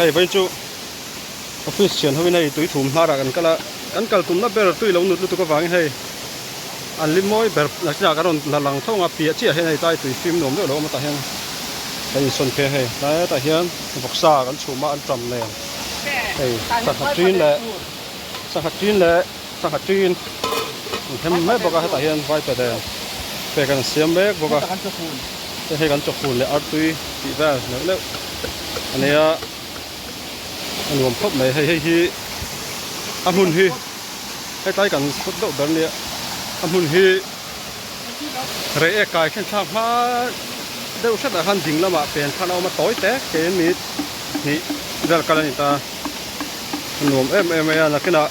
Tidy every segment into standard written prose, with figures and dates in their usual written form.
Hei vawiin chu office thian ho in hei tui thum hnarah kan kal a, kan kal tumna ber tui lo nut lutuk avangin hei an lim mawi ber nakinah kan rawn la lang tho ang a, piah chiah hian hei tlai tui fim nuam deuh lo awm a tah hian kan insawn phei a hei tlai hetah hian vawksa kan chhum a an ṭam nen hei sangha ṭin leh sangha ṭin leh sangha ṭin an hem mek bawk a hetah hian vaipaden pek an siam mek bawk a hei kan chawfun leh artui tih vel neuh neuh a nei a a nuam khawp mai hei hei hi a hmun hi hetlai kan spot deuh ber nia a hmun hi rei ek kai khen thlak hma deuh hretah khan ding lamah pen khan a awm a tawi tek keiin minute hnih vel kal a ni ta a nuam em em mai a nakinah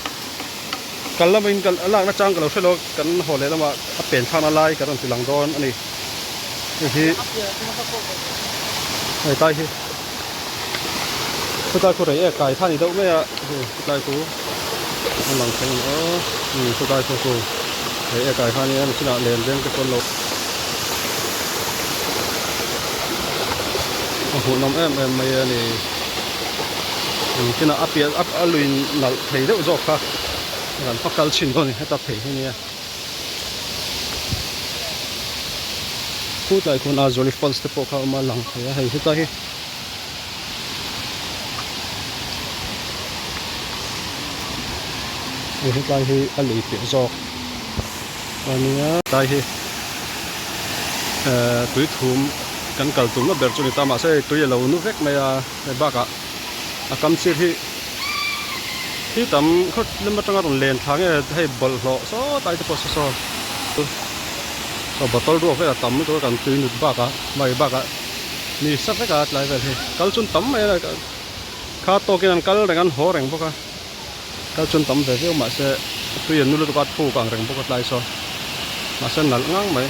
kal lamin kal a lakna chang ka lo hre lo kan haw leh lamah a pen thlakna lai kan rawn ti lang dawn a ni hei hi hei tlai hi chutlai khu rei ek kai kha a ni deuh mai a hei chutlai khu a lang thei ang aw umm chutlai khu chu rei ek kai kha a nia nichinah len veng te pawh an lo a hmuhnawm em em mai a ni nichinah a pian a lui nalh thei deuh zawk kha kan va kal chhin dawn a ni heta phei hi nia. Khutlai khuan a Jolly Falls te pawh kha a awm a lang thei a hei hetlai hi hei hetlai hi a lui piah zawk a nia tlai hi ehh tui thum kan kal tumna ber chu a ni ta mahse hei tui a lo nu vek mai a hei bakah a kam sir hi Khi tam khaw lam atanga rawn len thla nge hei bawlhhlawh sawtlai te pawh saw saw saw bottle ruak vel a tam lutuk a kan tui nut bakah mai bakah mi sa vek a tlai vel hi kal chun tam mai a kha tawkin an kal reng an haw reng bawk a kal chun tam ve viau mahse tui an nu lutuk a thuk ang reng bawk a tlai saw mahse nalh ngang mai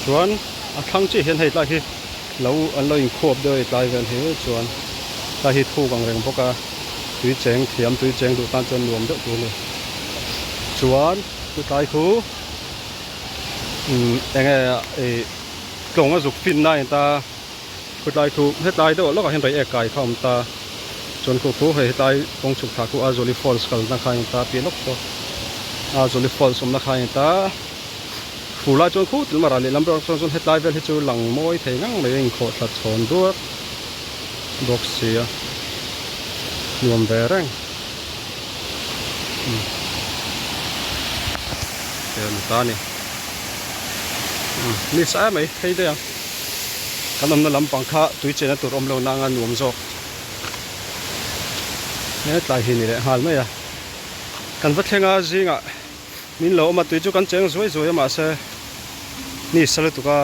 chuan a thlang chiah hian hei tlai hi. Lo an lo inkhuap deuh a tlai vel hi chuan tlai hi thuk ang reng bawk a tui cheng thiam tui cheng duh tan chuan nuam deuh tur a ni chuan chu tlai khu umm eng nge ih tlawng a zuk fin na a ni ta khutlai khu hetlai deuh lawkah hian reiek kai kha a awm ta chuan khu khu hei hetlai kawng chhuk thla khu Azawli falls kalna kha a ni ta piah lawk pawh Azawli falls awmna kha a ni ta. Fur lai chuan khu tlem a rah lehlam ber chuan chuan hetlai vel hi chu lang mawi thei ngang mai a inkhawh thla chhawn duak bawk si a nuam ve reng umm he a ni ta a ni umm mi sa mai phei daih ang kan awmna lampang kha tui chenna tur awm lo nanga nuam zawk hetlai hi ni leh nghal mai a kan va thleng a zingah. Min lo awm a tui chu kan cheng zuai zuai a mahse ni sa lutuk a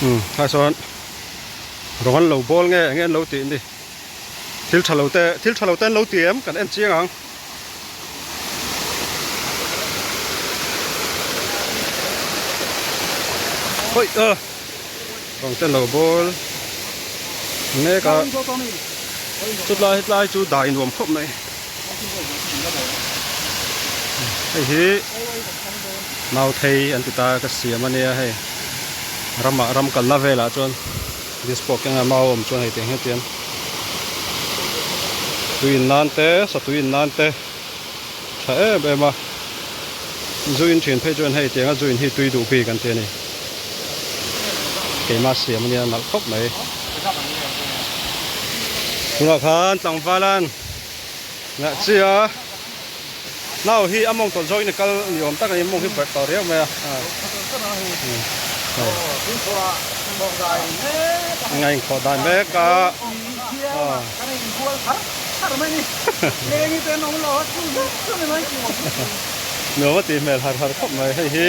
umm tah chuan rawng an lo bawl nge eng nge an lo tih ni thil tha lo te thil tha lo te an lo ti em kan en chiang ang. Hawi a rawng te an lo bawl mek a. Chutlai hetlai chu dai nuam khawp mai hei hi nauthei an ti ta ka siam ania hei ramah ram kalna velah chuan dispo keng a mau awm chuan hei tiang hian tian tui in nan te satui in nan te tha em em a zu in thin phei chuan hei tianga zu in hi tui duh bik an ti a ni keimah siam ania nalh khawp mai. Tunah khan tlangvalan ngah chi a nau hi a mawng tawlh zawkin a kal ni awm tak a ni mawng hi barh tawh riau mai a a inkhawh dan mek a nuam a tih hmel har har khawp mai hei hi.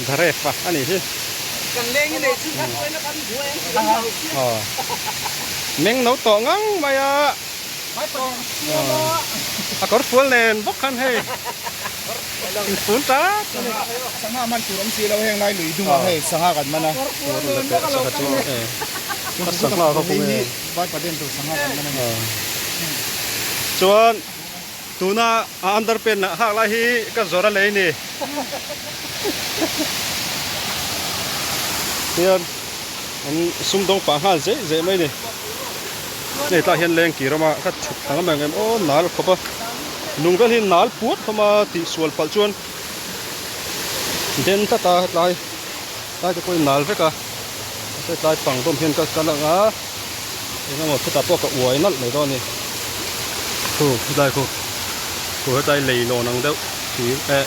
Daref a anih hi. Meng no tawh ngang mai a. A kawr fual nen bawk khan hei. Infun tat a ni. Sangha man tur awm si lo heng lai lui dung ah hei sangha kan man a. Sangha chu e. Sangha kha kawng e. Vai paden tur sangha kan man a ni. Chuan. Tuna a underpant ah hak lai hi ka zawr a lei ni. Tihian an sumdawng pah nghal zeih zeih mai a ni. Hei tlaiah hian lengkir awm a ka chhuk thla ngam em aw nal khawp a lung vel hi nal puat hlawm a tihsual palh chuan den tlat a hetlai tlai te pawhin nal vek a mahse tlai pang dawm hian ka kal ang a eng emaw khutah pawh ka uai nalh mai dawn a ni khu hetlai khu khu hetlai lei lawn ang deuh thir eh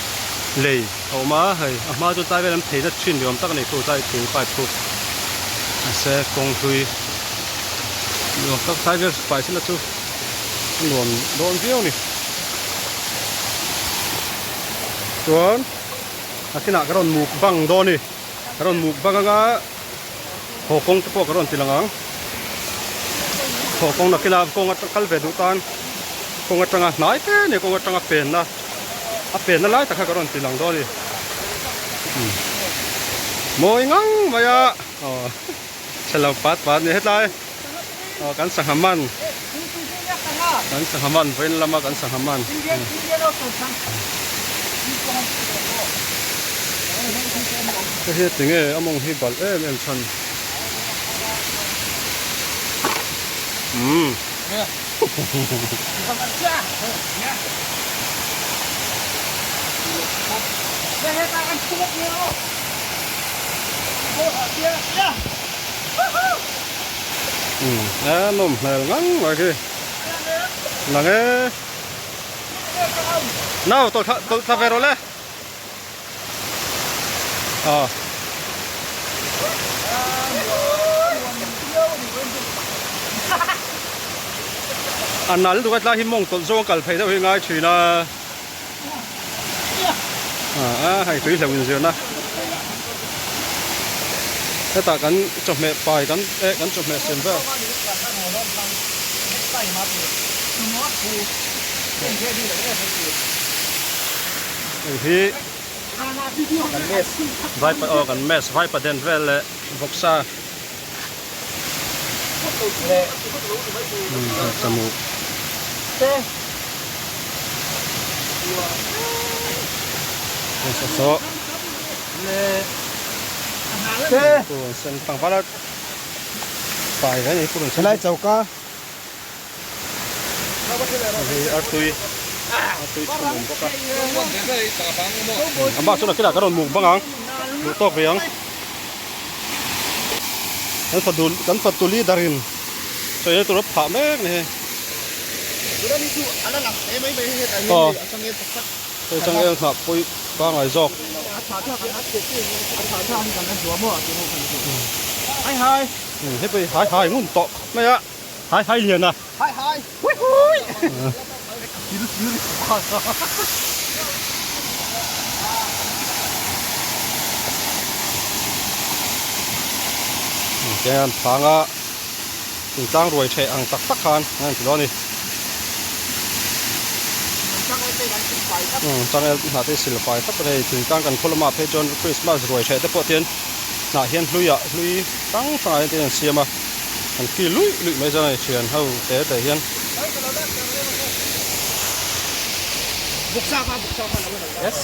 lei a awm a hei a hma chu tlai vel an phei na thin ni awm tak a ni khu tlai thir pipe khu mahse kawng hlui ni awm tak tlai vel fai sela chu a nuam dawn viau a ni chuan a kinah ka rawn mukbang dawn a ni ka rawn mukbang anga haw kawng te pawh ka rawn ti lang ang haw kawng nakin a kawng atang kal ve duh tan kawng atanga hnai te a ni kawng atanga penna a penna lai tak kha ka rawn ti lang dawn a ni mawi ngang mai a aw chhe lo pat pat a ni hetlai aw kan sangha man kan sangha man vawiin lama kan sangha man. Hei hi tinge a mawng hi balh em em chhan umm umm a nawm hmel ngang mai khi nang e. Nau tawlh thla tawlh thla ve rawh le. Aw. A nal duh a tlai hi mawng tawlh zawng kal phei deuh hi ngai thin a. A hei tui hleuh inzirna. Hetah kan chawhmeh pai kan eh kan chawhmeh sem vel. Hei hi vaipa aw kan mess vaipa den vel leh vawksa chamu saw purun sen tlangval a pai ve a ni purun sen Helai choka hei artui artui chhum awm bawk a a bak chu nakinah ka rawn muk bang ang duh tawk ve ang. Kan fatu kan fatu leader in sawi na tur a phah mek a ni hei. Aw hei changel hnah pawih pangai zawk. Hei pawh hi hai hai ngun tawh khawp mai a hai hai lian a. Tihian phanga thingtlang ruai theh ang tak tak khan a inti dawn a ni. Changel hnah te sil fai thlap a ni. Thingtlang kan khaw lamah phei chuan Christmas ruai theh te pawh tihian hnah hian hluiah hlui hrang hrangah hian tihian an siam a. An ki luih luih mai chuan a thian ho te te hian. Yes.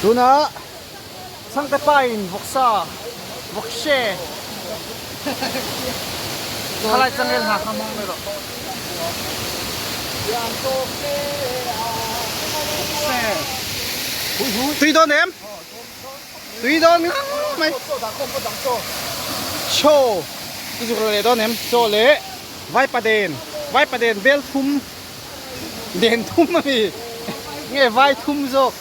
Tuna chhangte pa in vawksa vawkse thalai changel hna kha hmang mai rawh. Tui dawn em? Tui dawn ngang mai. Chaw i zuk leh dawn em? Chaw leh vaipa den, vaipa den bel thum, den thum a ni. Nge vai thum zawk.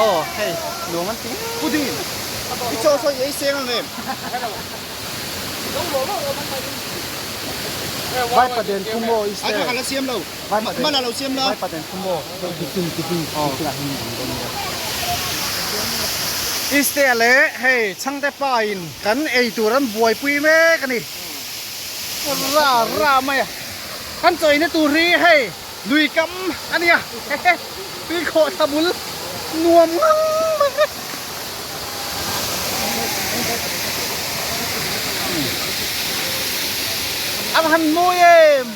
Aw hei nuam an ti ngei. Pudding i chaw saw i ei seng ang em? Vai paden khu maw i A kha ka la siam lo. Hman a lo siam la. Vai paden khu maw tiffin tiffin tiffin ah hian an dawn nia. Iste leh hei chhangte pa in kan ei tur an buaipui mek a ni. Ra ra mai a. Kan chawina tur hi hei lui kam a nia hehe tui khawh thla bul nuam ngang mai he. A va han mawi em.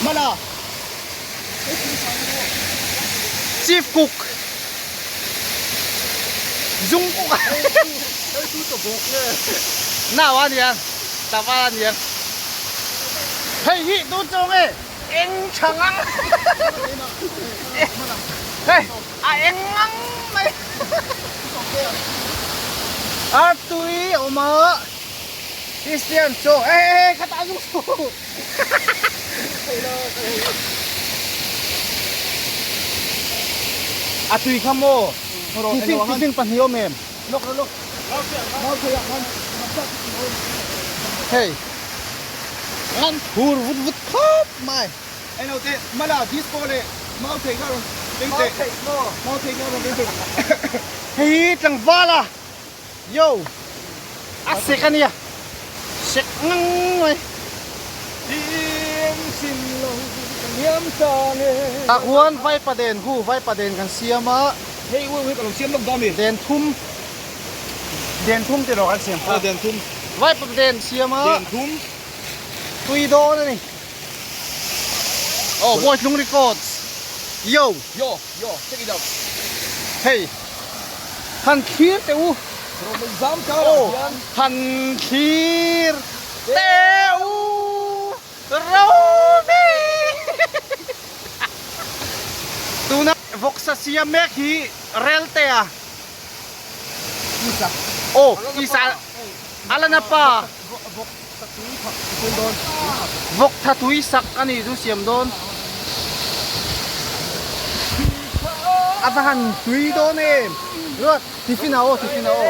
Mala. Chief cook. Zung cook. Nau a niang. Tava a niang. Hei hi tun chu nge eng tha ngang. Hei a eng ngang mai. A tui a awm a. Christian chaw hei hei hei khatah zung suh. A tui kha maw? Tiffin tiffin pahnih awm em? Hei ngan phur vut vut khawp mai. Ei lo teh mala disco leh mau thei kha rawn beng teh. Mau thei kha rawn beng teh. Hei hi tlangval a. Yo! A sek a nia. Sek ngang mai. Tah khuan vaipa den hu vaipa den kan siam a. Hei ui ui ka lo siam lawk dawn mi. Den thum den thum tih rawh kan siam kha. Aw den thum. Vaipa den siam a. Den thum. Tui dawn a ni. Aw Bawitlung records. Yo! Yo! Yo, check it out. Hei, han thlir teh u. Oh, han thlir teh u. Rovi! Tuna vawksa siam mek hi rel te a. Isa. Oh, isa. Alana pa. Vawk tha tui sak a nih chu siam dawn. A va han tui dawn em. Ruat tiffin ah aw tiffin ah aw.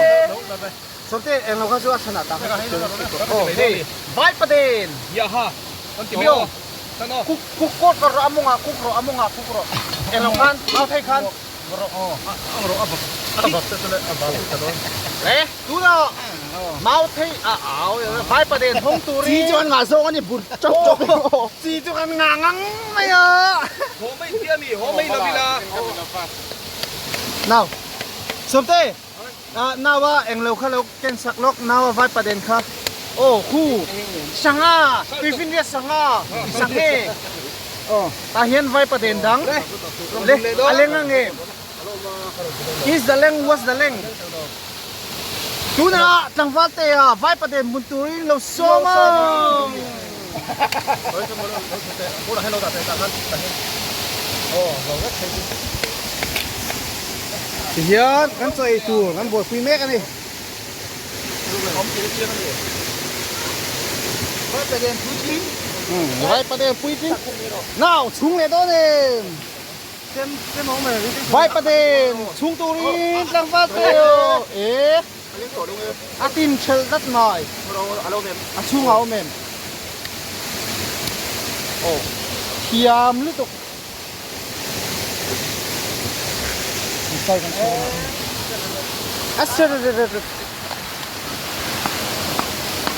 Sawmte eng lo kha chu a chhan ah tak aw hei vai paden. Kuk kuk kawt rawh a mawngah kuk rawh a mawngah kuk rawh eng lo khan mau thei khan. Eh tuna mau thei a au vai paden hawng turin chi chu an ngah zawk ani bur chawp chawp chi chu kan ngah ngang mai a haw mai ti ami haw mai lo ila nau sawmte nau a englo kha lo ken sak lawk nau a vai paden kha aw khu sangha tuifinriat sangha sanghe Tah hian vai paten dang le a leng ang em? Is the leng was the leng? Tunah tlangval te ah vai paten hmun turin lo sawm ang. Tihian kan chaw ei tur kan buaipui mek a ni. Vai paten puitling nau chhung leh dawn em vai paten chhung turin tlangval te e a tin thelh dat mai a chhungah a awm em aw thiam lutuk.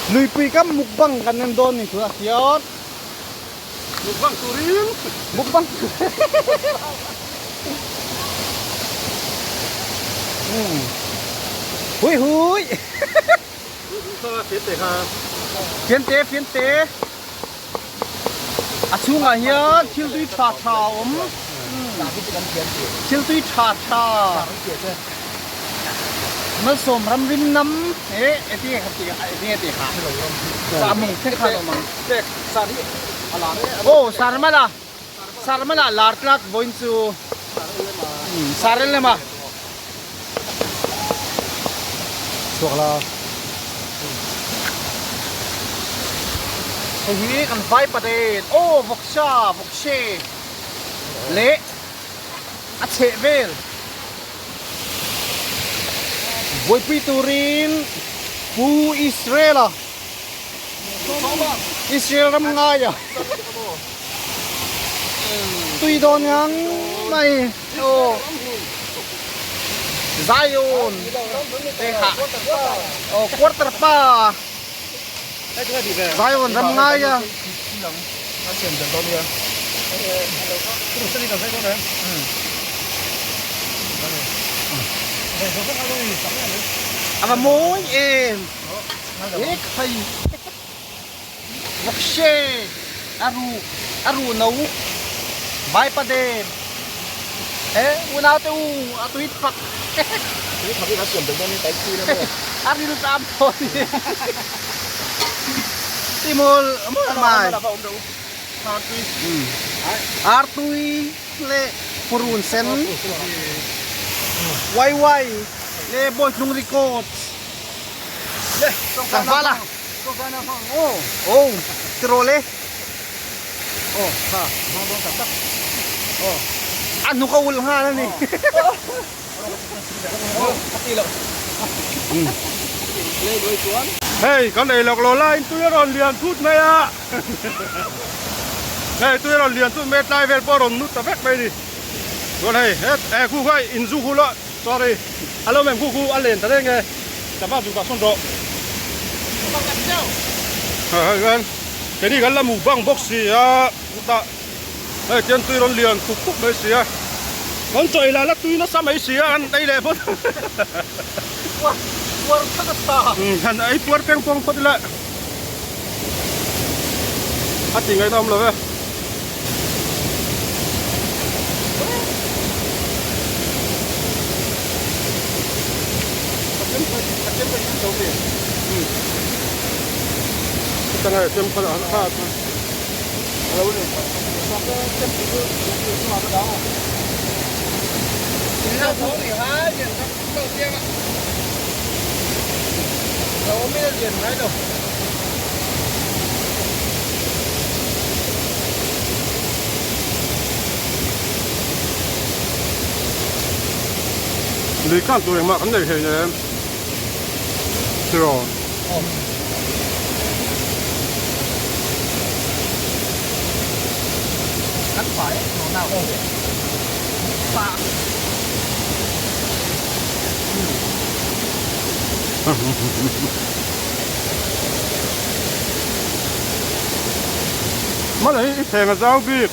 Luipui kam mukbang kan en dawn ni tunah hian mukbang turin mukbang hui hui fian te fian te. A chhungah hian thil tui tha tha a awm. Thil tui tha tha. Malsawm ram rim nam e eti nge kha ti eti nge ti ha. Sa mung thek khan awm ang. Oh sarmala sarmala lar tlat vawiin chu sarel lema. Chhuak la. Hei hi kan vai paten aw vawksa vawkse leh a chheh vel buaipui turin Pu Israel-a Israel ram ngaia tui dawn ngang mai. Aw Zion te kha aw quarter pa Zion ram ngai a a va mawi em e khai vawk she. A ru a ru no Vaipaden he unau te u a tui thak Tui thak hi kan siam belh dawn in taih tui na maw? A ril tam thaw ni Ti mawl mawl mai Artui leh purun sen Wai wai leh Bawitlung records Tlangval a Aw tiraw le A hnuk a ulh nghal a ni. Hei kan ei lawk lo laiin tui a rawn lian thut mai a hei tui a rawn lian thut mai a tlai vel pawh a rawn nut ta vek mai a ni chuan hei het eh khu kha inzu khu la sorry a lo meng khu khu a len ta reng e tlangval zu tah sawn rawh hei hian keini kan la mu bang bawk si a chutah Hei tian tui rawn lian tuk tuk mai si a, kan chaw ei lah la tui nasa mai si a, an ei leh phawt Puar thak a tha. Han ei puar peng pawng phawt ila a ti ngaihna awm lo e. Chutah nge chem kha kha. Lui khan tur engmah kan nei thei nen tiraw. Hmana hi i thleng a zau bik.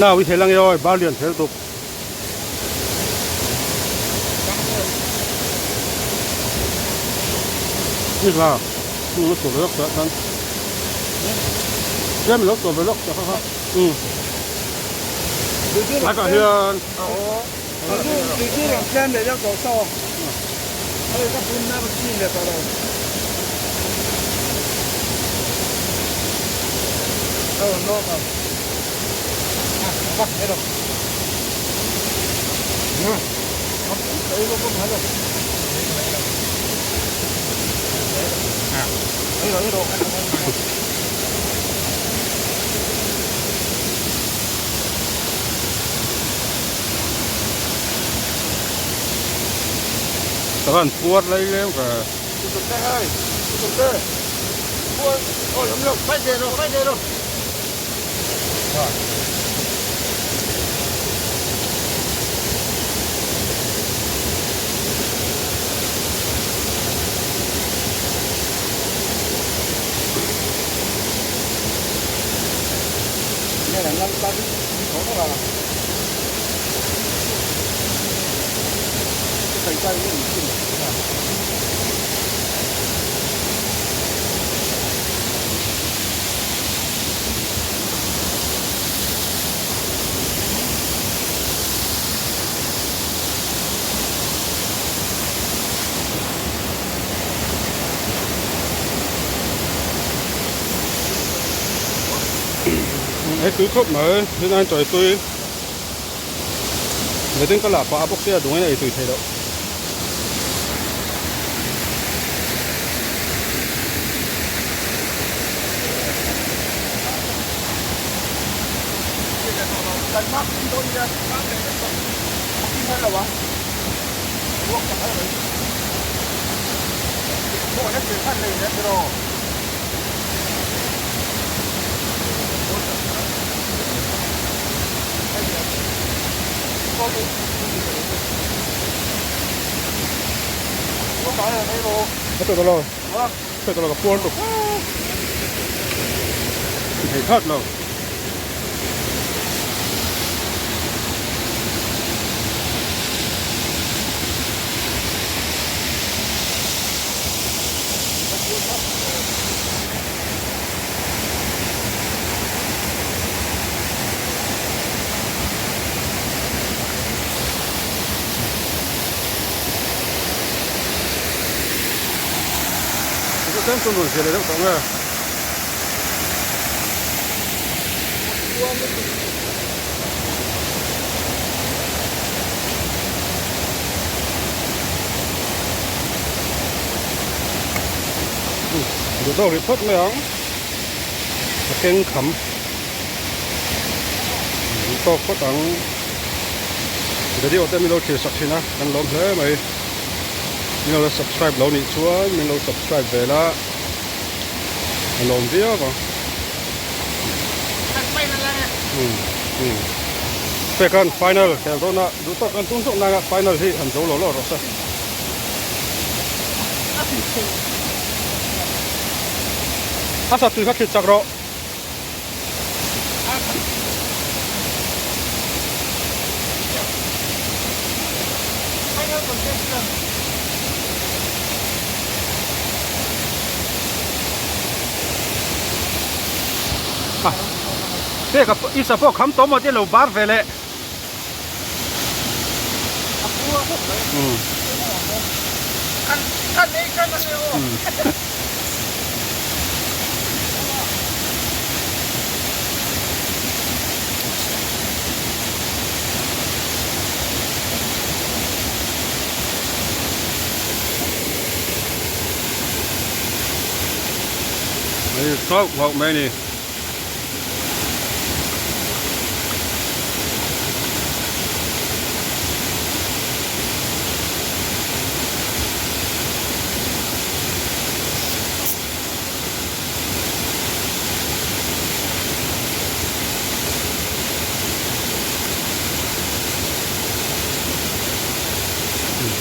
Nau i thel ange awi bar lian thel tuk. Ni hla nu lo chhuah ve lawk tah khan tlem lo chhuah ve lawk tah kha kha um tlaiah hian Tahan puar lai lem ka. Ei tui khawp mai, tin a intawi tui. Vetin ka lah pah a bawk sia dungin a ei tui thei loh. A tawh lo a tawh lo ka puar tuk thei khat lo. Tlem chu nun zia leh deuh tawh nge. Duh tawk rih phawt mai ang a keng kham duh tawk phawt ang video te min lo thlir sak thin a kan lawm hle mai min lo la subscribe lo nih chuan min lo subscribe ve la a lawm viau ang pek an final khel dawn a duh tawk kan tum zawk nanga final hi han zo lo lo rawh se. A sa tui kha thlit chak rawh. Peka i sa pawh kham tawh maw te lo bar ve leh. Hei nghauh nghauh mai a ni.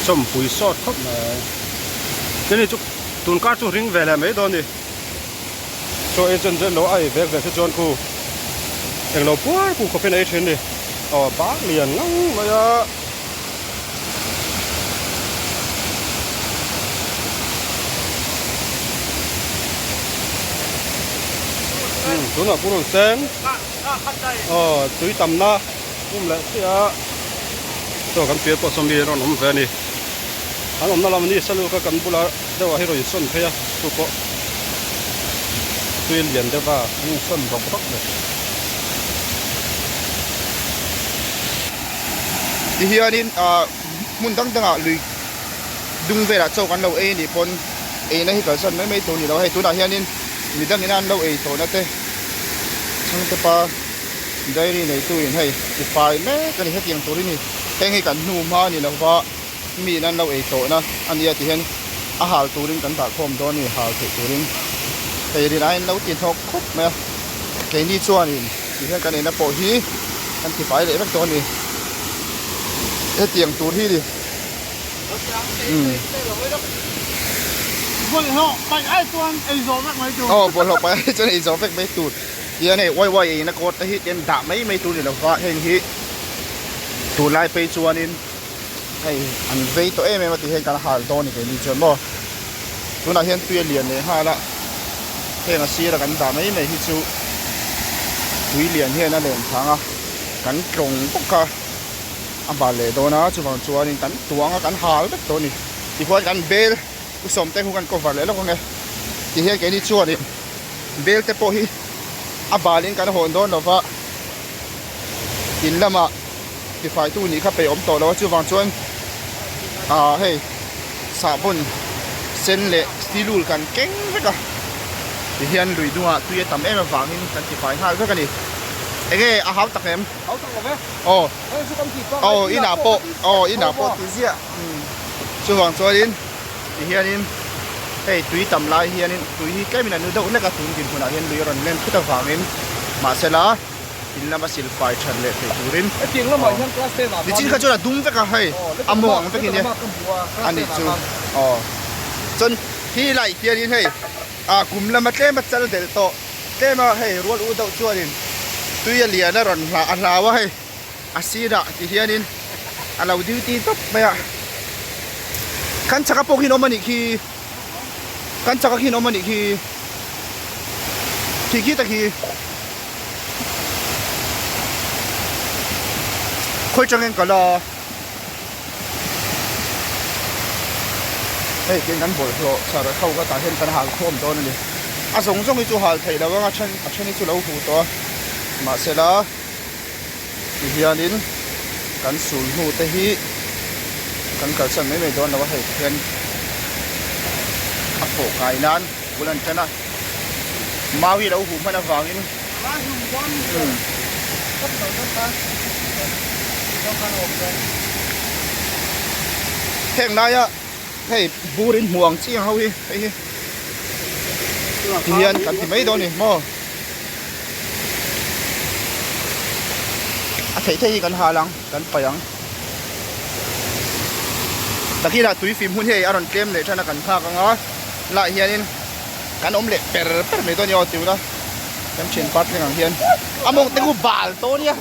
Chawmpui sawt khawp mai chini chu tun kar chu ring ve leh mai dawn a ni. Chaw ei chuan zel lo a ei vek vek te chuan khu englo puar pur khawpin a ei thin a ni. Aw bak lian ngang mai a. Tunah purun sen aw tui tamna um leh chiah a chaw kan pian pawh sawmi rawn awm ve a ni. An awmna lam a ni salu kha kan bula deuh ah hi rawn insawn phei a chu pawh tui lian deuh a an insawn rawk rawk le. Tihianin ah hmun dang dangah lui dung velah chaw kan lo ei anih pawn eina hi kalsan mai mai tur a ni lo a hei tunah hianin midangin an lo ei tawhna te chhangte pa dairy neitu in hei tifai mek a ni hetiang tur hi ni heng hi kan hnu hma a ni lo va. Mi in an lo ei tawhna a nia ti hian a hal turin kan dah khawm dawn a ni hal theih turin hei rin aiin lo ti hnawk khawp mai a keini chuanin ti hian kan eina pawh hi kan ti fai leh vek dawn a ni hetiang tur hi ni umm bawlhhlawh paih ai chuan ei zawh vek mai tur aw bawlhhlawh paih ai chuan ei zawh vek mai tur tihian hei uai uai eina kawt te hi tian dah mai mai tur ni lova heng hi tunlai phei chuanin. Hei an vei tawh em em a tih hian kan hal dawn a ni keini chuan maw tunah hian tui a lian leh nghal a heng a sira kan dah mai mai hi chu tui lian hian a len thang a kan tlawng bawk a a bal leh dawn a chuvang chuanin kan tuang a kan hal vek tawh a ni tichuan kan bel u sawm te khu kan cover leh lawk ang e tihian keini chuanin bel te pawh hi. A bal in kan hawn dawn lova in lamah tifai tu nih kha peih awm tawh lo a chuvang chuan ah hei sahbawn sen leh steel wool kan keng vek a tihian lui dungah tui a tam em avangin kan tifai nghal vek a ni enge a hau tak em aw aw inah pawh aw inah pawh ti ziah chuvang chuanin tihianin hei tui tam lai hianin tui hi tlemin a nu deuh hlek a tun dinhmunah hian lui a rawn len thut avangin mahsela in lama silfai that leh theih turin nichin kha chuan a dum vek a hei a maw ang vekin nia a nih chu aw chuan hi lai hianin hei ah kum lama tlema chal delh tawh tlema hei rual u deuh chuanin tui a lian a rawn hlah a hlau a hei a sirah ti hianin a lo duty tawp mai a kan chaka pawh khi an awm a nih khi kan chaka khi an awm a nih khi khi khi ta khi khawi tangin ka la hei tiang kan bawlhhlawh char ho kha tah hian kan hal khawm dawn a ni a zawng zawng hi chu hal theih loh ang a then a then hi chu lo huh tawh a mahsela Tihianin kan sul hnu te hi kan kalsan mai mai dawn lo a hei tihian a fawh kai nan bul an tan a mau hi a lo huh hman avangin heng laia hei bur in hmuh ang chi ang ho hi hei hi tihian kan ti mai dawn a ni maw. A theih theih hi kan hal ang kan paih ang takinah tui fim hun hi hei a rawn tlem leh tan a kan nghak ang a lai hianin kan awm leh per per mai dawn a ni aw tuna kan thian pa thleng ang hian a mawng te khu bal tawh a nia.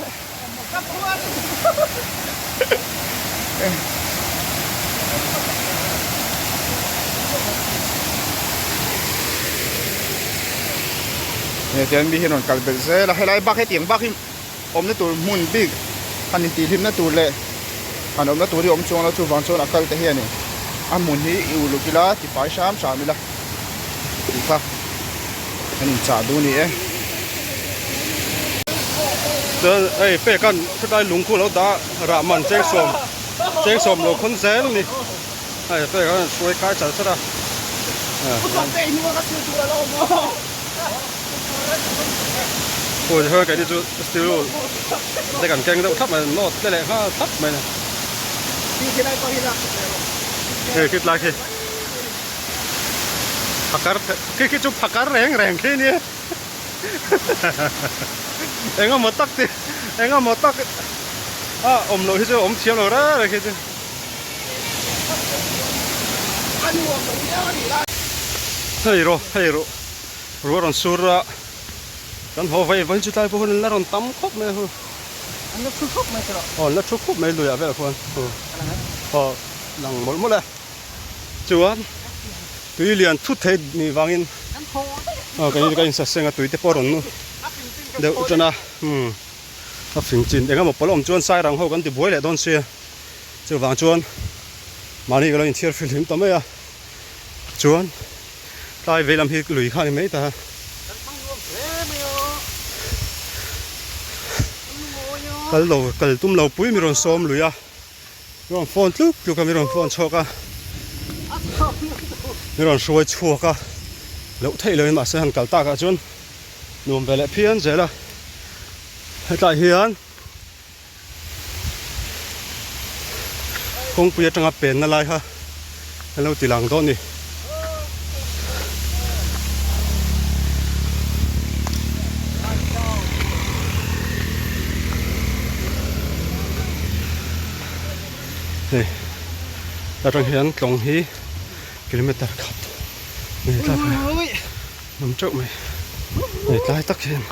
Tian mi hi rawn kal belh zel a helai bak hetiang bak hi awmna tur hmun bik han intihhlimna tur leh han awmna tur hi awm chuang lo chuvang chuan a kal te hian in a hmun hi i uluk ila tifai hram hram ila tih kha an inchah duh a ni e. Chuan hei pek an chutlai lung khu lo dah rah man cheng sawm cheng sawm lo khawn zel a ni hei pek an hruai kai char char a. Aw tichuan keini chu steel rule te kan keng deuh thlap mai nawt te leh nghal thlap mai a ni. Hei khitlai khi. Phakar khi khi chu phakar reng reng khi nia eng emaw tak te eng emaw tak a awm loh hi chu awm thiam lo reng reng khi chu. Hei rawh hei rawh ruah rawn sur a kan haw vei vawiin chu tlai pawh hun an la rawn tam khawp mai a hu. An la thu khawp mai chu rawh. Aw an la thu khawp mai luiah vel khuan aw lang mawlh mawlh e. Chuan tui lian thut thei nih vangin aw kei ka insaseng a tui te pawh a rawn nu deuh tan a umm a fing chin eng emaw pawlh awm chuan sairang ho kan ti buai leh dawn sia chuvang chuan mahni ka lo inchhiar fihlim ta mai a chuan tlai vei lam hi lui kha a ni mai ta. Kal lo kal tum lo pui mi rawn sawm lui a. Mi rawn phone tluk tluk a mi rawn phone chhuak a mi rawn hruai chhuak a loh theih loin mahse han kal takah chuan nuam ve leh phian zel a hetlai hian kawngpui atanga penna lai kha an lo ti lang dawn a ni. Hei atang hian tlawng hi kilometer khat nei tlai phei awm teuh mai hei tlai tak hian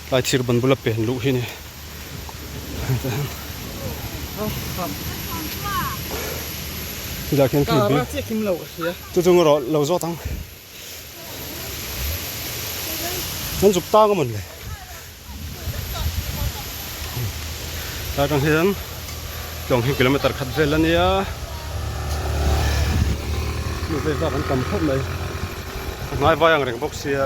tlai thir ban bula pen luh hi a ni hetah hian chulaiah khian khi chu chu erawh lo zawt ang an zuk tang a mawn le. Tlai atang hian tlawng hi kilometer khat vel a nia mi vei vak an tam khawp mai a hnai vai ang reng bawk sia.